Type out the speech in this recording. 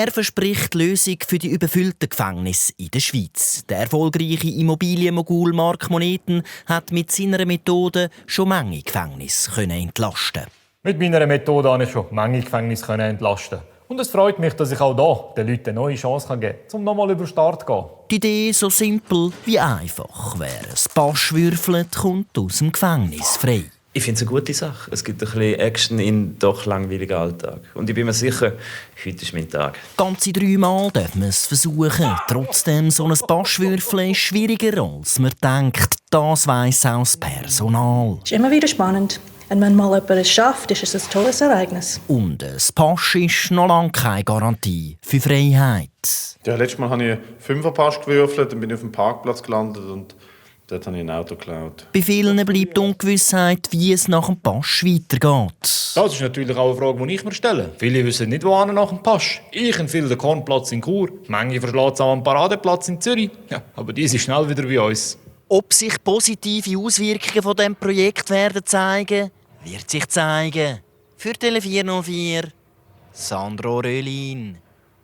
Er verspricht Lösung für die überfüllten Gefängnisse in der Schweiz. Der erfolgreiche Immobilienmogul Mark Moneten hat mit seiner Methode schon manche Gefängnisse entlasten. Mit meiner Methode habe ich schon manche Gefängnisse entlasten. Und es freut mich, dass ich auch hier den Leuten eine neue Chance geben kann, um nochmal über den Start zu gehen. Die Idee so simpel wie einfach. Wer ein Pasch würfelt, kommt aus dem Gefängnis frei. Ich finde es eine gute Sache. Es gibt ein bisschen Action in einen doch langweiligen Alltag. Und ich bin mir sicher, heute ist mein Tag. Ganze 3 Mal darf man es versuchen. Trotzdem, so ein Paschwürfeln ist schwieriger, als man denkt. Das weiss auch das Personal. Es ist immer wieder spannend. Und wenn mal jemand es schafft, ist es ein tolles Ereignis. Und ein Pasch ist noch lange keine Garantie für Freiheit. Ja, letztes Mal habe ich einen 5er-Pasch gewürfelt, dann bin ich auf dem Parkplatz gelandet und dort habe ich ein Auto geklaut. Bei vielen bleibt Ungewissheit, wie es nach dem Pasch weitergeht. Das ist natürlich auch eine Frage, die ich mir stelle. Viele wissen nicht, wo nach dem Pasch. Ich empfehle den Kornplatz in Chur. Manche verschlagen es auch am Paradeplatz in Zürich. Ja, aber die sind schnell wieder bei uns. Ob sich positive Auswirkungen von diesem Projekt werden zeigen, wird sich zeigen. Für Tele 404, Sandro Röhlin.